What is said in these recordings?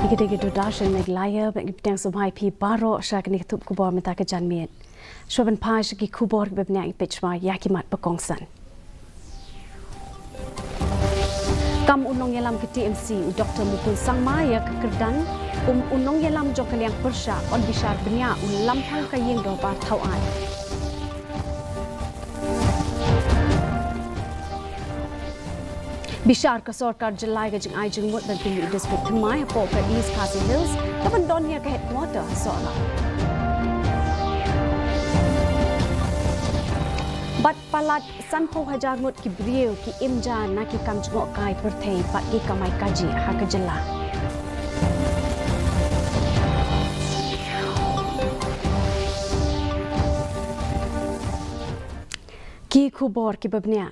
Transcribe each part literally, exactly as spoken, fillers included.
Ki dei ki Doordarshan Meghalaya, bad ngi pdiang sngewbha ïa phi baroh sha kane ka tup khubor mynta ka janmiet. Shuwa ban phai sha ki khubor kiba bniah, ngi peit shuwa ïa ki mat ba kongsan. Kam u nongïalam ka T M C u Doktor Mukul Sangma ïa ka kyrdan kum u nongïalam jong ka liang pyrshah, yn bishar bniah u Lamphang ka ïing dorbar thaw aiñ. Bishar ka sorkar jylla ïa ka jingai jingmut ban pynmih district thymmai hapoh ka East Khasi Hills, kaban don ïa ka headquarter ha Sohra. Bad palat sanphew hajar ngut ki briew ki im ja na ki kam jngohkai pyrthei bad ki kamai kajih ha ka jylla. Ki khubor kiba bniah.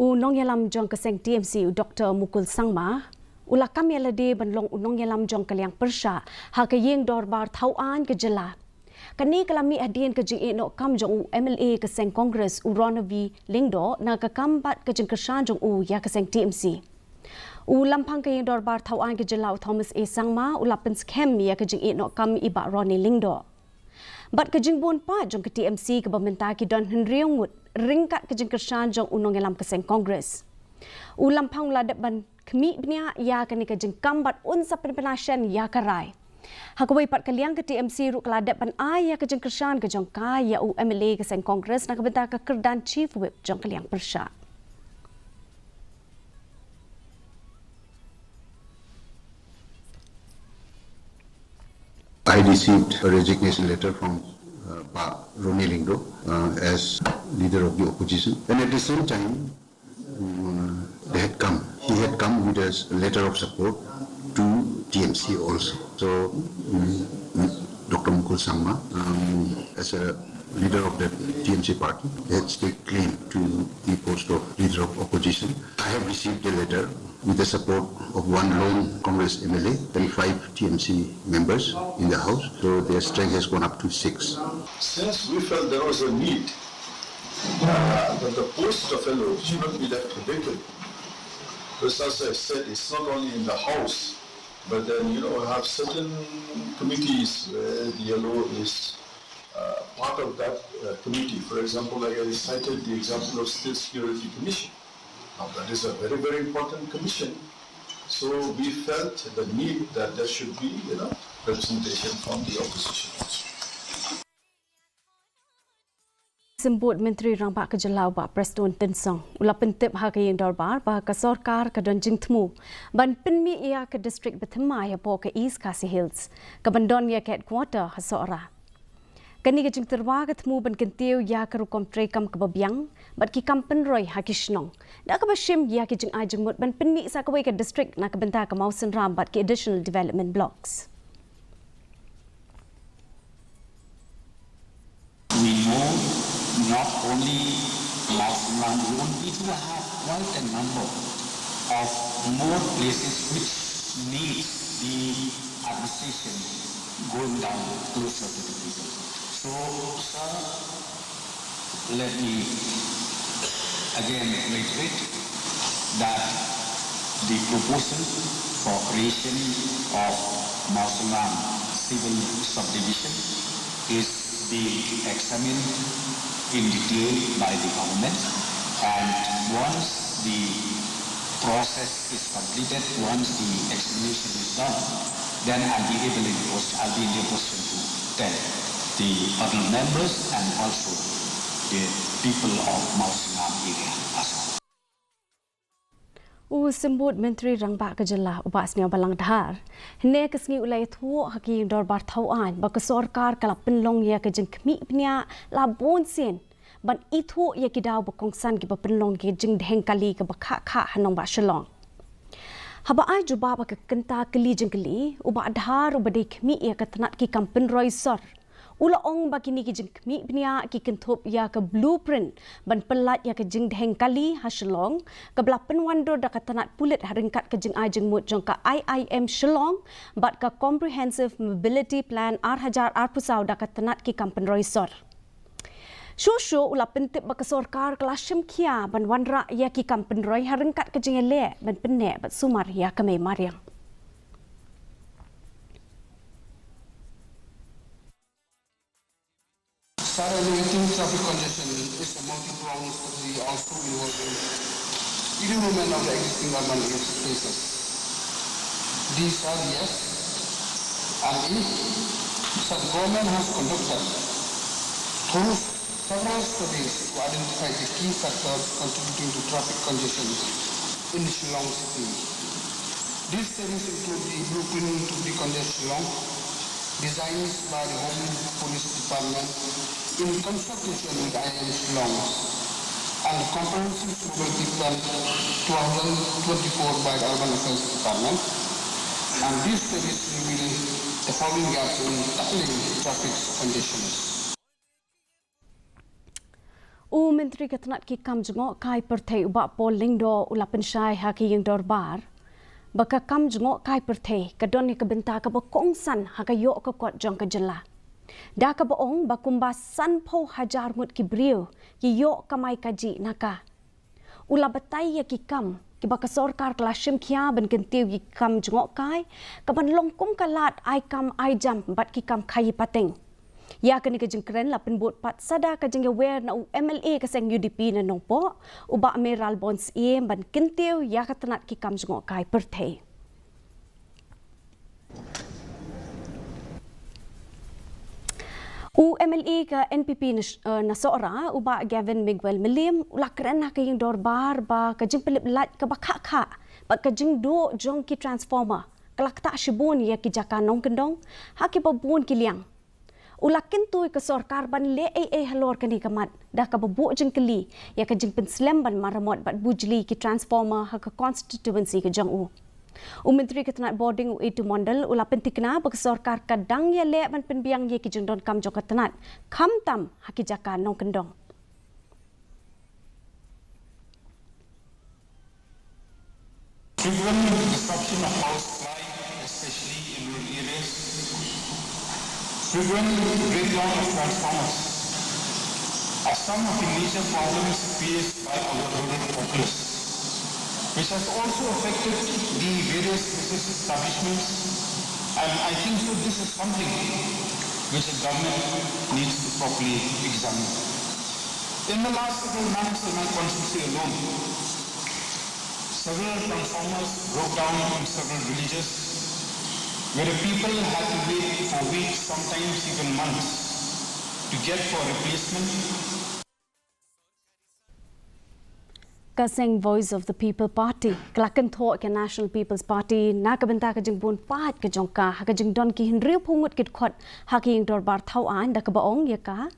U nongïalam jong ka seng T M C u Doktor Mukul Sangma u la kam ïa lade ban long u nongïalam jong ka liang pyrshah ha ka ïing dorbar thaw aiñ ka jylla. Kane ka la mih hadien ka jingïehnoh kam jong u M L A ka seng Congress u Ronnie Lyngdoh na ka kam bad ka jingkyrshan jong u ïa ka seng T M C. U Lamphang ka ïing dorbar thaw aiñ ka jylla u Thomas A Sangma u la pynskhem ïa ka jingïehnoh kam i Bah Ronnie Lyngdoh. Bad ka jingbun pat jong ka T M C kaba mynta ki don hynriew ngut ryngkat ka jingkyrshan jong u nongïalam ka seng Congress. U Lamphang u la dep ban khmih bniah ïa kane ka jingkam bad un sa pynpynïashem ïa ka rai. Ha kawei pat ka liang, ka T M C ruh ka la dep ban ai ïa ka jingkyrshan ka jong ka ïa u M L A ka seng Congress na ka bynta ka kyrdan Chief Whip jong ka liang pyrshah. I received a resignation letter from uh, Bah Ronnie Lyngdoh uh, as leader of the opposition. And at the same time, uh, they had come. He had come with a s- letter of support to T M C also. So, mm, mm, Doctor Mukul Sangma, um, as a leader of the T M C party, they had staked claim to the post of leader of opposition. I have received a letter with the support of one lone Congress M L A and five T M C members in the House. So their strength has gone up to six. Since we felt there was a need uh, that the post of L O should not be left vacant, because as I said, it's not only in the House, but then, you know, we have certain committees where the L O is uh, part of that uh, committee. For example, like I cited the example of State Security Commission. Now, that is a very, very important commission. So we felt the need that there should be, you know, representation from the opposition also. Symbud Myntri Rangbah ka jylla u Bah Prestone Tynsong u la pyntip ha ka ïing dorbar ba ka sorkar ka don jingthmu ban pynmih ïa ka district bathymmai hapoh ka East Khasi Hills, kaban don ïa ka headquarter ha Sohra. Kane ka jingtyrwa ka thmu ban kyntiew ïa ka rukom treikam kaba biang bad ki kam pynroi ha ki shnong, da kaba shim ïa ki jingai jingmut ban pynmih sa kawei ka district na ka bynta ka Mawsynram bad ki additional development blocks. We know not only Mawsynram alone, we do have quite a number of more places which need the administration going down closer to the people. So, sir, let me again reiterate that the proposal for creation of Mawsynram civil subdivision is being examined in detail by the government, and once the process is completed, once the examination is done, then I'll be able in post, I'll be in a position to tell the panel members and also the people of Mawsynram area as well. U Symbud Myntri Rangbah ka jylla u Bah Sniawbhalang Dhar, hynne ka sngi u la ïathuh ha ka ïing dorbar thaw aiñ ba ka sorkar ka la pynlong ïa ka jingkhmih bniah la bun sien ban ithuh ïa ki daw ba kongsan kiba pynlong ïa ka jingdheng kali kaba khah khah ha nongbah Shillong. Haba ai jubab ha ka kynta kylli jingkylli, u Bah Dhar uba dei khmih ïa ka tnat ki kam pynroi sor, u la ong ba kine ki jingkhmih bniah ki kynthup ïa ka blueprint ban pyllait ïa ka jingdheng kali ha Shillong, kaba la pynwandur da ka tnat pulit ha ryngkat ka jingai jingmut jong ka I I M Shillong bad ka Comprehensive Mobility Plan ar hajar arphew saw da ka tnat ki kam pynroi sor. Shuh shuh u la pyntip ba ka sorkar ka la shim khia ban wanrah ïa ki kam pynroi ha ryngkat ka jingïaleh ban pynneh bad sumar ïa ka mei mariang. Alleviating traffic congestion is a multi-pronged strategy also involving improvement of the existing urban spaces. These are yes and if. Such government has conducted through several studies to identify the key factors contributing to traffic congestion in Shillong city. These studies include the Blueprint to Decongest Shillong, designs by the Home Police Department in consultation with I I M Shillong, and the Comprehensive Mobility Plan two thousand twenty-four by the Urban Affairs Department. And these studies reveal the following gaps in tackling traffic congestions. U Myntri ka tnat ki kam jngoh kai pyrthei u Bah Paul Lyngdoh u la pynshai ha ka ïing dorbar ba ka kam jngoh kai pyrthei ka don ïa ka bynta kaba kongsan ha ka ïoh ka kot jong ka jylla. Da kaba ong ba kumba sanphew hajar ngut ki briew ki ïoh kamai kajih na ka. U la batai ïa ki kam kiba ka sorkar ka la shim khia ban kyntiew ïa ki kam jngoh kai kaban long kum ka lad ai kam ai jam bad ki kam khaïi pateng. Ïa kane ka jingkren la pynbud pat sada ka jingïawer na u M L A ka seng U D P na Nongpoh, u Bah Mayralborn Syiem ban kyntiew ïa ka tnat ki kam jngoh kai pyrthei. U M L A ka N P P na, eh, na Sohra, u Bah Gavin Miguel Mylliem, u la kren ha ka ïing dorbar ba ka jingpynlip lait kaba khah khah bad ka jingduh jong ki transformer ka la ktah shibun ïa ki jaka nongkyndong ha kiba bun ki liang. U la kyntu ïa ka sorkar ban leh ei ei halor kane ka mat da kaba buh jingkylli ïa ka jingpynslem ban maramot bad bujli ki transformer ha ka constituency ka jong u. U Myntri ka tnat bording u A two Mondal u la pynthikna ba ka sorkar ka dang ïaleh ban pynbiang ïa ki jingdonkam jong ka tnat khamtam ha ki jaka nongkyndong. Frequent disruption of power supply, especially in rural areas. Frequent breakdown of transformers are some of the major problems faced by our rural populace, which has also affected the various business establishments, and I think so this is something which the government needs to properly examine. In the last several months in my constituency alone, several transformers broke down in several villages where the people had to wait for weeks, sometimes even months, to get for replacement. Ka seng Voice of the People Party ka la kynthoh ïa ka National People's Party na ka bynta ka jingbun paid ka jong ka ha ka jingdon ki hynriewphew ngut ki dkhot ha ka ïing dorbar thaw aiñ da kaba ong ïa ka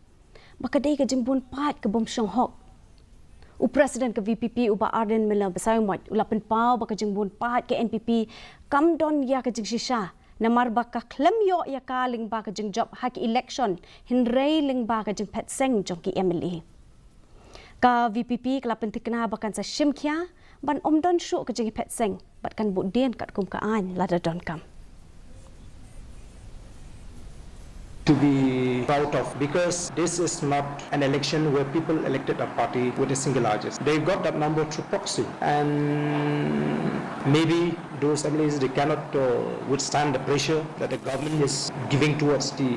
ba ka dei ka jingbun paid ka bym shong hok. U President ka V P P u Bah Ardent Miller Basaiawmoit u la pynpaw ba ka jingbun paid ka N P P kam don ïa ka jingshisha namar ba ka khlem ïoh ïa ka lyngba ka jingjop ha ki election hynrei lyngba ka jingphet seng jong ki M L A. Ka V P P ka la pynthikna ba kan sa shim khia ban ym don shuh ka jingphet seng bad kan buh dien katkum ka aiñ lada donkam. To be proud of, because this is not an election where people elected a party with a single largest. They got that number through proxy, and maybe those M L As, they cannot uh, withstand the pressure that the government is giving towards the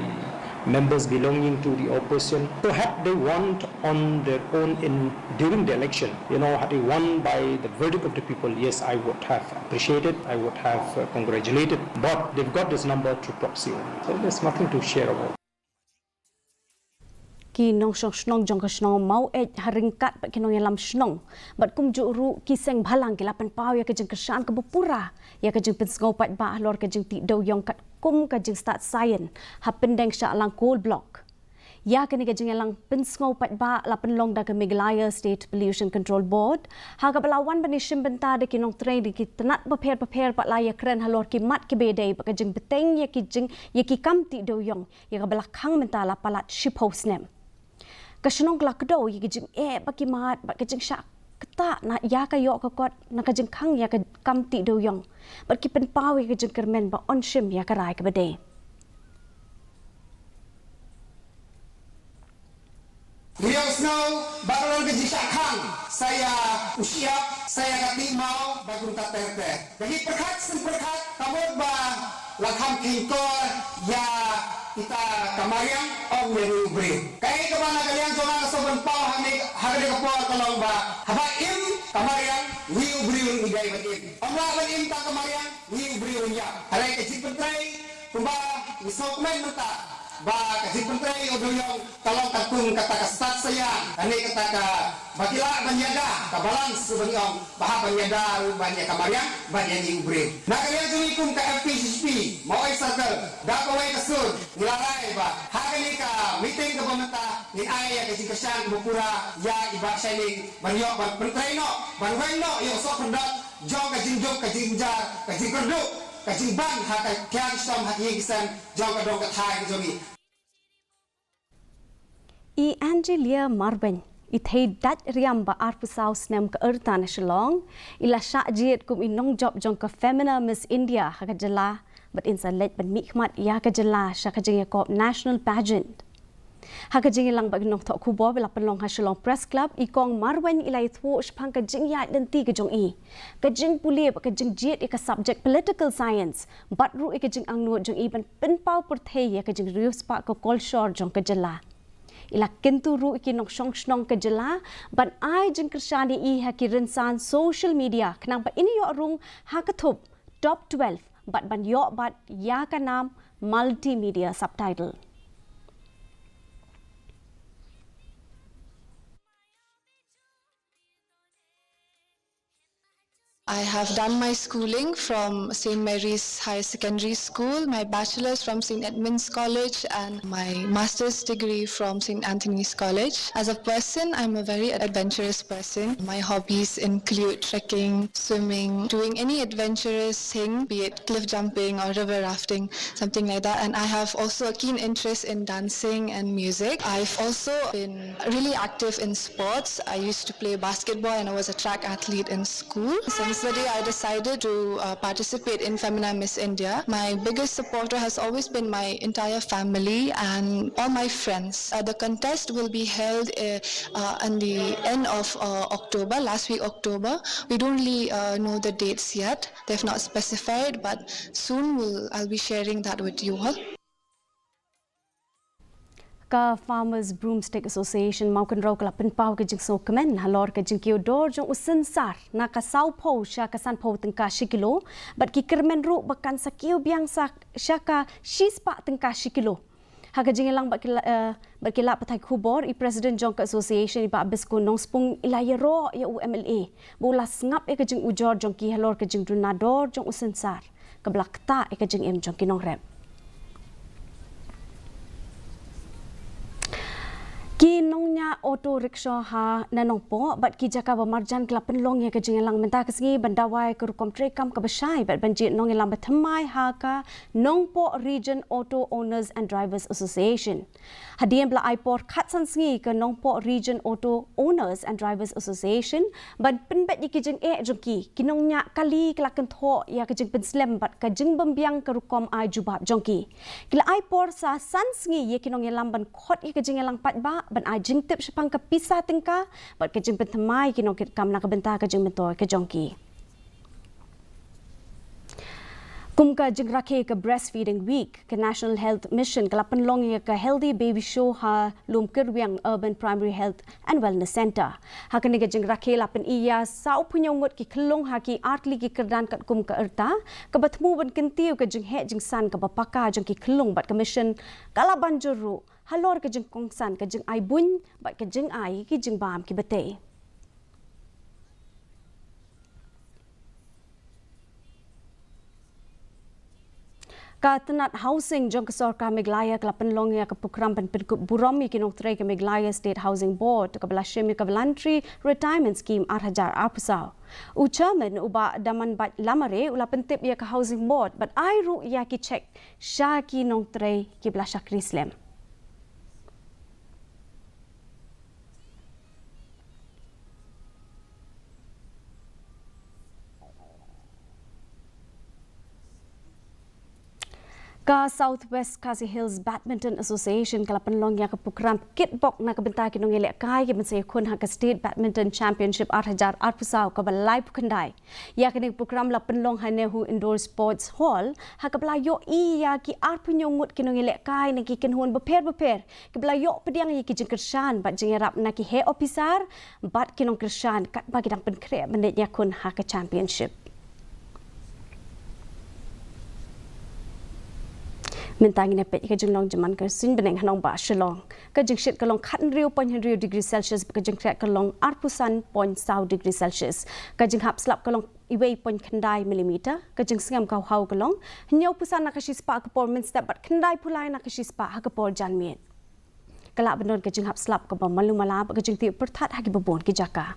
members belonging to the opposition. So had they won on their own in during the election, you know, had they won by the verdict of the people, yes, I would have appreciated, I would have uh, congratulated. But they've got this number through proxy only. So there's nothing to share about. Ki nongshong shnong jong ka shnong Maweit ha ryngkat bad ki nongïalam shnong bad kumjuh ruh ki seng bhalang ki la pynpaw ïa ka jingkyrshan kaba pura ïa ka jingpynsngew paidbah halor ka jingtih dewïong katkum ka jingstad saian ha Pyndengjah Langkol Block. Ïa kane ka jingïalang pynsngew paidbah la pynlong da ka Meghalaya State Pollution Control Board ha kaba la wan ban ïashim bynta da ki nongtrei da ki tnat bapher bapher bad la ïakren halor ki mat kiba ïadei bad ka jingbteng ïa ki jing ïa ki kam tih dewïong ïa kaba la khang mynta la palat shiphew snem. Ka shnong ka la kdew ïa ka jingeh bad ki mat bad ka jingshah ktah na ïa ka ïoh ka kot na ka jingkhang ïa ka kam tih dewïong bad ki pynpaw ïa ka jingkyrmen ba yn shim ïa ka rai kaba dei. Riewsngew ba ka long ka jingshah khang sa ïa u shyiap sa ïa ka tih maw ba kum ka ter ter. Ka jingpyrkhat sngewpyrkhat ka mut ba la kham kheiñkor ïa Kita ka mariang, ong ïa ngi u briew. Kaei kaba na ka liang jong nga nga sngewbha ban paw ha kane, ha kane ka por ka long ba haba im ka mariang, ngi u briew ngi dei ban im. Ym lah ban im tang ka mariang, ngi u briew ngi ïap. Hynrei ka jingpyntrei kumba ngi sngewkmen mynta ba ka jingpyntrei u dewïong ka long katkum kata ka stad saiang, kane kata ka ba ki lah ban ïada ka balance, ba ngi ong ba hap ban ïada ruh ban ïa ka mariang, ban ïa ngi u briew. Na ka liang jong ngi kum ka F K G G P Mawei Circle, da kawei ka sur ngi la rai ba ha kane ka meeting kaba mynta ngin ai ïa ka jingkyrshan kaba pura ïa i Bah Shining ban ïoh ban pyntrei noh, ban weng noh ïa u sohpyndot jong ka jingduk, ka jingjynjar, ka jingkyrduh, ka jingban ha ka kiang shitom, ha ki ïing ki sem jong ka dong ka thaiñ ka jong ngi. I Angelia Marwein, i thei dait riam ba arphew saw snem ka rta na Shillong, i la shah jied kum i nongjop jong ka Femina Miss India ha ka jylla, bad in sa leit ban mihkhmat ïa ka jylla sha ka jingïakop National Pageant. Ha ka jingïalang bad ki nongthoh khubor ba la pynlong ha Shillong Press Club, i Kong Marwein i la ïathuh shaphang ka jingïaid lynti ka jong i, ka jingpule bad ka jingjied ïa ka subject Political Science, bad ruh ïa ka jingangnud jong i ban pynpaw pyrthei ïa ka jingriewspah ka kolshor jong ka jylla. I la kyntu ruh ïa ki nongshong shnong ka jylla ban ai jingkyrshan ïa i ha ki rynsan social media khnang ba in ïoh rung ha ka thup top twelve bad ban ïoh bat ïa ka nam multimedia subtitle. I have done my schooling from Saint Mary's Higher Secondary School, my bachelor's from Saint Edmund's College, and my master's degree from Saint Anthony's College. As a person, I'm a very adventurous person. My hobbies include trekking, swimming, doing any adventurous thing, be it cliff jumping or river rafting, something like that. And I have also a keen interest in dancing and music. I've also been really active in sports. I used to play basketball and I was a track athlete in school. Since the day I decided to uh, participate in Femina Miss India, my biggest supporter has always been my entire family and all my friends. Uh, the contest will be held uh, uh, in the end of uh, October, last week October. We don't really uh, know the dates yet. They've not specified, but soon we'll, I'll be sharing that with you all. Ka Farmers Broomstick Association Mawkynrew ka la pynpaw ka jingsngewkmen halor ka jingkiew dor jong u synsar na ka sawphew sha ka sanphew tyngka shi kilo, bad ki kyrmen ruh ba kan sa kiew biang sa sha ka shispah tyngka shi kilo. Ha ka jingïalang bad ki la, eh, bad ki lad pathai khubor, i President jong ka Association i Bah Bisko Nongspung i la ïaroh ïa u MLA ba u la sngap ïa ka jingujor jong ki halor ka jingduna dor jong u synsar kaba la ktah ïa ka jingim jong ki nongrep. Ki nongñiah auto rickshaw ha na Nongpoh bad ki jaka ba marjan ki la pynlong ïa ka jingïalang mynta ka sngi ban dawa ïa ka rukom treikam kaba shai bad ban jied nongïalam ba thymmai ha ka Nongpoh Region Auto Owners and Drivers Association. Hadien ba la ai por khatsan sngi ka Nongpoh Region Auto Owners and Drivers Association ban pynbeit ïa ki jingeh jong ki, ki nongñiah kali ki la kynthoh ïa ka jingpynslem bad ka jingbymbiang ka rukom ai jubab jong ki. Ki la ai por sa san sngi ïa ki nongïalam ban khot ïa ka jingïalang paidbah, ban ai jingtip shaphang ka pisa tyngka bad ka jingpynthymmai ïa ki nongkitkam na ka bynta ka jingmyntoi ka jong ki. Kum ka jingrakhe ka Breastfeeding Week, ka National Health Mission ka la pynlong ïa ka Healthy Baby Show ha Lumkyrwiang Urban Primary Health and Wellness Centre. Ha kane ka jingrakhe la pyni ïa sawphew hynñiew ngut ki khyllung ha ki artylli ki kyrdan katkum ka rta, kaba thmu ban kyntiew ka jingheh jingsan kaba paka jong ki khyllung bad ka mission ka la ban jur ruh halor ka jingkongsan ka jingai buiñ bad ka jingai ki jingbam kiba tei. Ka tnat Housing jong ka sorkar Meghalaya ka la pynlong ïa ka prokram ban pynkup burom ïa ki nongtrei ka Meghalaya State Housing Board kaba la shim ïa ka Voluntary Retirement Scheme ar hajar arphew saw. U Chairman u Bah Damanbait Lamare u la pyntip ïa ka Housing Board bad ai ruh ïa ki cheque sha ki nongtrei kiba la shakri slem. Ka South West Khasi Hills Badminton Association ka la pynlong ïa ka program kitbok na ka bynta ki nongïalehkai kiban sa ïakhun ha ka State Badminton Championship ar hajar arphew saw kaba laiphew khyndai. Ïa kane ka program la pynlong ha Nehru Indoor Sports Hall ha kaba la ïohi ïa ki arphew hynñiew ngut ki nongïalehkai na ki kynhun bapher bapher kiba la ïoh pdiang ïa ki jingkyrshan bad jingïarap na ki heh ophisar bad ki nongkyrshan katba ki dang pynkhreh ban leit ïakhun ha ka championship. Mynta ngin ïa peit ka jinglong jingman ka suiñ bneng ha nongbah Shillong. Ka jingshit ka long khathynriew point hynriew degree Celsius bad ka jingkhreh ka long arphew san point saw degree Celsius. Ka jinghap slap ka long uwei point khyndai millimeter. Ka jingsngem ka haw ka long hynñiewphew san na ka shispah ha ka por mynstep bad khyndaiphew lai na ka shispah ha ka por janmiet. Ka lah ban don ka jinghap slap kaba malu mala bad ka jingtih pyrthat ha kiba bun ki jaka.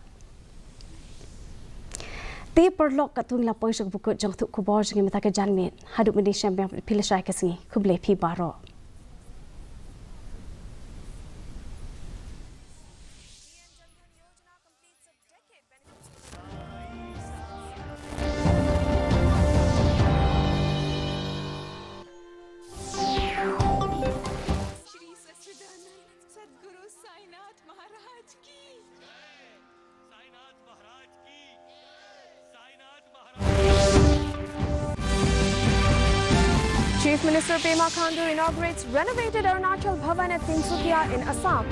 Te paralok, katto ngi la poi sha kaba kut jong ka khubor jong ngi mynta ka janmiet. Haduh mynta shem biang, phi lashai ka sngi. Khublei phi baroh. श्री सच्चिदानंद सद्गुरु साईनाथ महाराज की। साईनाथ महाराज की। साईनाथ महाराज। Chief Minister Pema Khandu inaugurates renovated Arunachal Bhavan at Tinsukia in Assam.